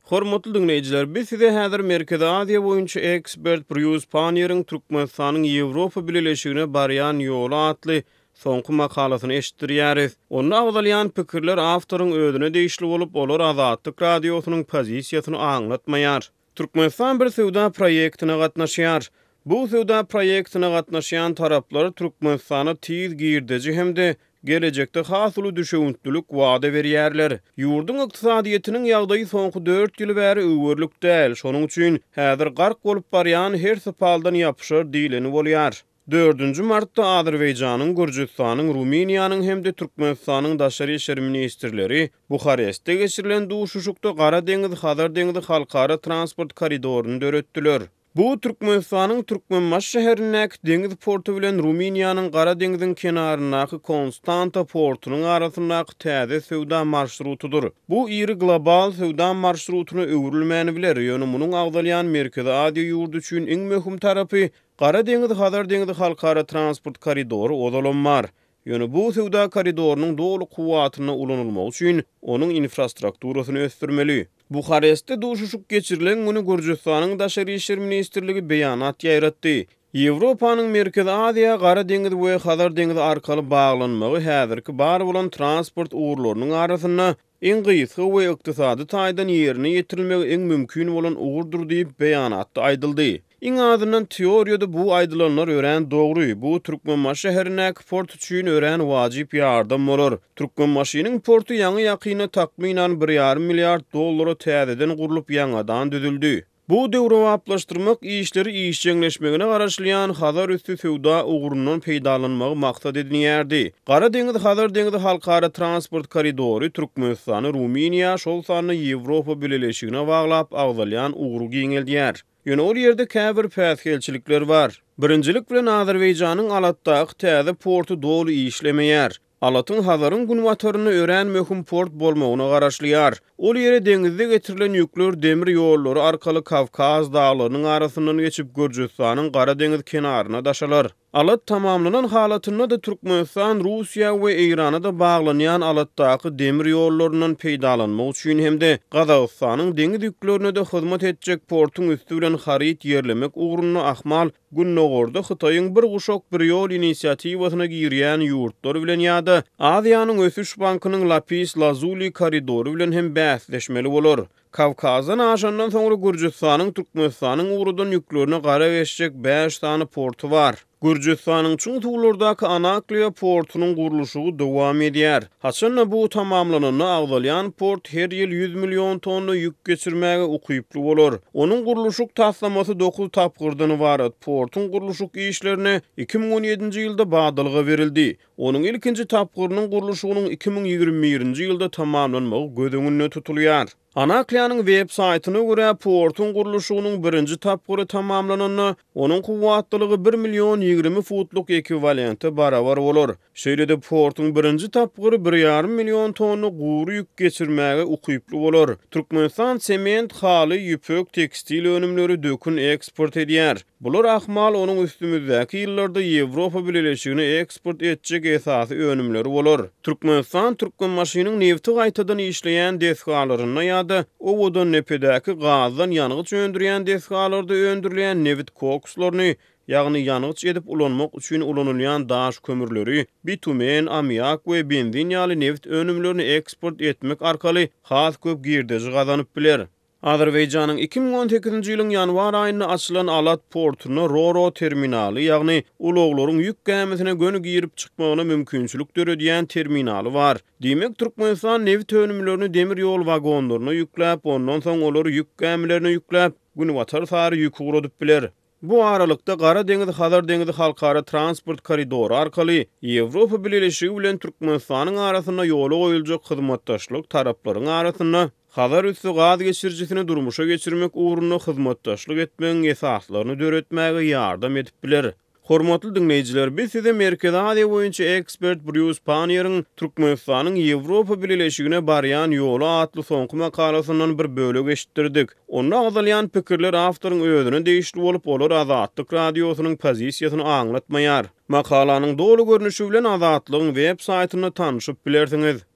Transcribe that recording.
Hormatly diňleýjiler, biz size häzir Merkezi Aziýa boýunça ekspert Brýus Panniýeriň Türkmenistanyň Ýewropa Bileleşigine barýan ýoly atly soňky makalasyny eşitdirýäris. Onda agzalýan pikirler awtoryň özüne degişli bolup, olar Azatlyk Radiosynyň pozisiýasyny aňlatmaýar. Türkmenistan bir söwda proýektine gatnaşýar. Bu söwda proýektine gatnaşýan taraplar Türkmenistana tiz girdeji hem-de gelejekde has uly düşewüntlilik wada berýärler. Ýurduň ykdysadyýetiniň ýagdaýy soňky dört ýyl bäri öwerlik däl, şonuň üçin häzir gark bolup barýan her sypaldan ýapyşar diýleni bolýar. Dördünji martda Azerbaýjanyň, Gürjüstanyň, Rumyniýanyň hem-de Türkmenistanyň daşary işler ministrleri Buharestde geçirilen duşuşykda Gara deňiz-Hazar deňizi halkara transport koridoryny döretdiler. Bu Türkmenistanyň Türkmenbaşy şäherindäki deňiz porty bilen Rumyniýanyň Gara deňziň kenaryndaky Konstanta portunyň arasyndaky täze söwda marşrutydyr. Bu iri global söwda marşrutyna öwrülmän biler, ýöne munuň agzalýan Merkezi Aziýa ýurdy üçin iň möhüm tarapy Gara deňiz-Hazar deňizi halkara transport koridory ozalam bar. Ýöne bu söwda koridorynyň doly kuwwatynda ulanylmagy üçin onuň infrastrukturasyny ösdürmeli. Buharestde duşuşyk geçirilen güni Gürjüstanyň Daşary işler ministrligi beýanat ýaýratdy. Ýewropanyň Merkezi Aziýa Gara deňiz we Hazar deňizi arkaly baglanmagy häzirki bar bolan transport ugurlarynyň arasynda Iň gysga we ykdysady taýdan ýerine ýetirilmegi iň mümkin bolan ugurdyr diýip, beýanatda aýdyldy. Iň azyndan teoriýada bu aýdylanlar örän dogry, bu Türkmenbaşy şäherindäki port üçin örän wajyp ýardam bolar. Türkmenbaşynyň porty ýaňy-ýakynda takmynan bir ýarym milliard dollara täzeden gurlup ýaňadan düzüldi. Bu döwrebaplaşdyrmak işleri işjeňleşmegine garaşylýan Hazar üsti söwda ugrundan peýdalanmagy maksat edinýärdi. Gara deňiz-Hazar deňizi halkara transport koridory Türkmenistany Rumyniýa, şol sanda Ýewropa Bileleşigine baglap agzalýan ugry giňeldýär. Ýöne ol ýerde käbir päsgelçilikler bar. Birinjilik bilen Azerbaýjanyň Alatdaky täze porty doly işlemeýär. Alatyň Hazaryň günbatarynda örän möhüm port bolmagyna garaşylýar. Ol ýere deňizde getirilen ýükler demir ýollary arkaly Kawkaz daglarynyň arasyndan geçip Gürjüstanyň Gara deňiz kenaryna daşalar. Alat tamamlanan halatynda-da Türkmenistan Russiýa we Eýrana-da baglanýan Alatdaky demir ýollaryndan peýdalanmak üçin hem-de Gazagystanyň deňiz ýüklerine-de hyzmat etjek portuň üsti bilen haryt ýerlemek ugrunda ahmal Gündogarda Hytaýyň Bir guşak, bir ýol inisiatiwasyna girýän ýurtlar bilen ýa-da Aziýanyň ösüş bankynyň Lapis Lazuli koridory bilen hem bäsleşmeli bolar. Kawkazdan aşandan soňra Gürjüstanyň Türkmenistanyň ugradan ýüklerine gara geçjek bäş sany porty bar. Gürjüstanyň çuň suwlardaky Anakliýa portunyň gurluşygy dowam edýär. Haçan-da bu tamamlananda agzalýan port her ýyl 100 million tonna ýük geçirmäge ukyply bolar. Onuň gurluşyk taslamasy dokuz tapgyrdan ybarat. Portuň gurluşyk işlerine 2017-nji ýylda badalga berildi. Onuň ilkinji tapgyrynyň gurluşygynyň 2021-nji ýylda tamamlanmagy göz öňünde tutulýar. Anakliýanyň web saýtyna görä, portuň gurluşygynyň birinji tapgyry tamamlananda, onuň kuwwatlylygy bir million 20 futluk ekwiwalente barabar bolar. Şeýle-de portuň birinji tapgyry bir ýarym million tonna gury ýük geçirmäge ukyply bolar. Türkmenistan sement, haly, ýüpek, tekstil önümleri, dökün eksport edýär. Bular ahmal onuň üstümizdäki ýyllarda Ýewropa Bileleşigine eksport etjek esasy önümleri bolar. Türkmenistan Türkmenbaşynyň nebti gaýtadan işleýän desgalarynda ýa-da Owadandepedäki gazdan ýangyç öndürýän desgalarda öndürilýän nebit kokslaryny ýagny ýangyç edip ulanmak üçin ulanylýan daş kömürleri, bitumen, ammiak we benzin ýaly nebit önümlerini eksport etmek arkaly has köp girdeji gazanyp biler. Azerbaýjanyň 2018-nji ýylyň ýanwar aýynda açylan Alat portunda Ro-Ro terminaly, ýagny ulaglaryň ýük gämisine göni girip çykmagyna mümkinçilik döredýän terminaly bar. Diýmek, Türkmenistan nebit önümlerini demir ýol wagonlaryna ýükläp, ondan soň olary ýük gämilerine ýükläp, günbatar sary ýük ugradyp biler. Bu aralykda, Gara deňiz-Hazar deňizi halkara transport koridory arkaly Ýewropa Bileleşigi bilen Türkmenistanyň arasynda ýola goýuljak hyzmatdaşlyk taraplaryň arasynda Hazar üsti gaz geçirijisini durmuşa geçirmek ugrunda hyzmatdaşlyk etmegiň esaslaryny döretmäge ýardam edip biler. Hormatly diňleýjiler, biz size Merkezi Aziýa boýunça ekspert Brýus Panniýeriň Türkmenistanyň Ýewropa Bileleşigine barýan ýoly atly soňky makalasyndan bir bölek eşitdirdik. Onda agzalýan pikirler awtoryň özüne degişli bolup, olar Azatlyk Radiosynyň pozisiýasyny aňlatmaýar. Makalanyň doly görnüşi bilen Azatlygyň web saýtynda tanşyp bilersiňiz.